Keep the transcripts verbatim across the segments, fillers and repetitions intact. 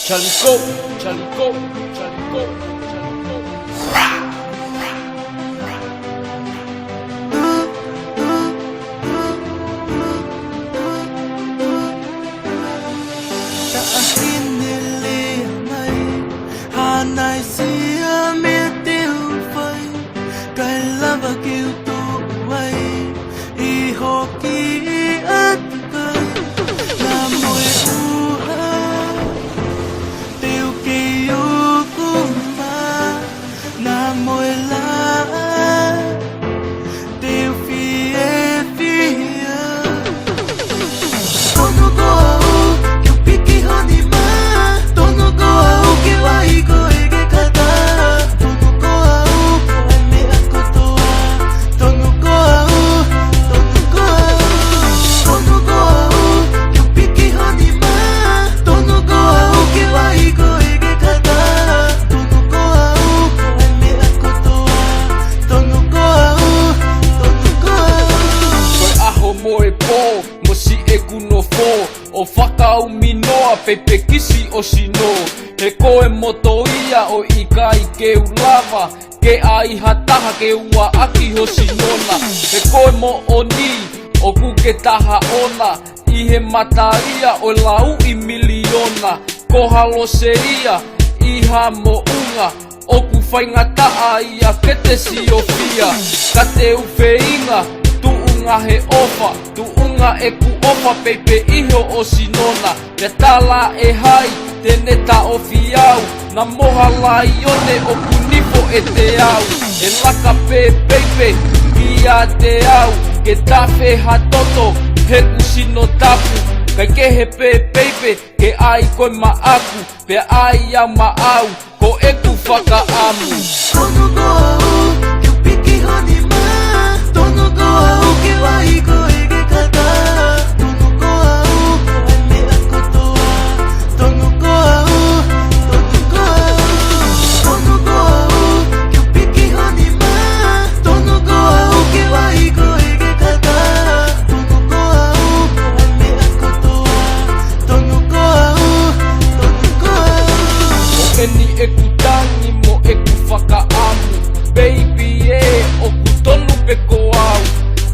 Chaliko, chaliko, chaliko, chaliko. Taʻahine lea mai, hānai sia mea te u fai, kae lava ke u tuʻu ai ʻi hoʻo kiʻi ʻapikai. Naʻa mo e ʻuha te u kei uku mai, naʻa mo e laʻā te u fiefia. Tonu ko au ke u piki ho nima, tonu ko au ke u ʻai koe ke kata. Tonu ko au ke u ʻai meʻa kotoa. Tonu ko au, tonu ko au, tonu ko au ke u piki ho nima. Tonu ko au ke u ʻai koe ke kata. Tonu ko au ke u ʻai meʻa kotoa. Tonu ko au, tonu ko au. Ko e ʻaho mo e pō, mo siʻeku nofo, ʻo fakaʻumaʻā pē pē kisi ʻo sino. He ko e moto ia ʻoku ʻikai ke u lava ke ʻai ha taha ke ʻuaʻaki ho sino na. He ko e moʻoni ʻoku ke taha ʻona ʻi he mata ia ʻo e lauʻi miliona. Ko ha lose ia ʻi ha moʻunga, ʻoku faingataʻa ia ke te siofia. Ka te u feinga tuʻunga he ʻofa, tuʻunga ʻeku ʻofa pē pē ʻi hoʻo sino na. Pea tala ʻe hai te ne taʻofi au? Naʻa mo ha laione ʻoku nifo ʻiate au. ʻE laka pē pē pē kiate au, ke tafe ha toto heʻeku sino tapu. Kae kehe pē pē pē ke ʻai koe maʻaku, pea ʻai au maʻau, ko ʻeku fakaʻamu. Tonu ko au ke u piki ho nima, tonu ko au ke u ʻai koe ke kata. Tonu ko au ke u ʻai meʻa kotoa. Tonu ko au, tonu ko au, tonu ko au ke u piki ho nima. Tonu ko au ke u ʻai koe ke kata. Tonu ko au ke u ʻai meʻa kotoa. Tonu ko au, tonu ko au. Ko eni ʻeku tangi mo ʻeku fakaʻamu, baby ē, ʻoku tonu pē ko au.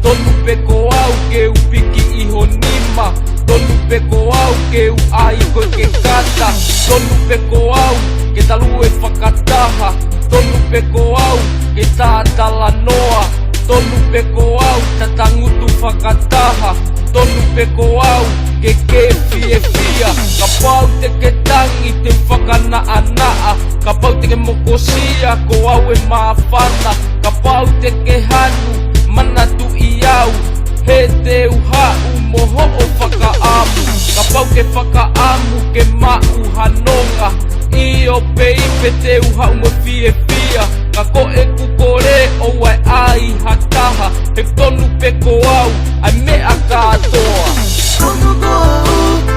Tonu pē ko au ke u piki ʻi ho nima. Tonu pē ko au ke u ʻai koe ke kata. Tonu pē ko au ke ta lue fakataha. Tonu pē ko au ke ta talanoa. Tonu pē ko au ta tangutu fakataha. Tonu pē ko au ke ke fiefia. Kapau te ke tangi te u fakanaʻanaʻa. Kapau te ke mokosia ko au e māfana. Kapau te ke hanu manatuʻi au, he te u haʻu mo hoʻo fakaʻamu. Kapau ke fakaʻamu ke maʻu ha nonga, ʻio pē pē te u haʻu mo fiefia. Ka ko ʻeku kole ʻoua ʻe ʻai ha taha, he tonu pē ko au ʻa e meʻa kātoa. Tonu ko au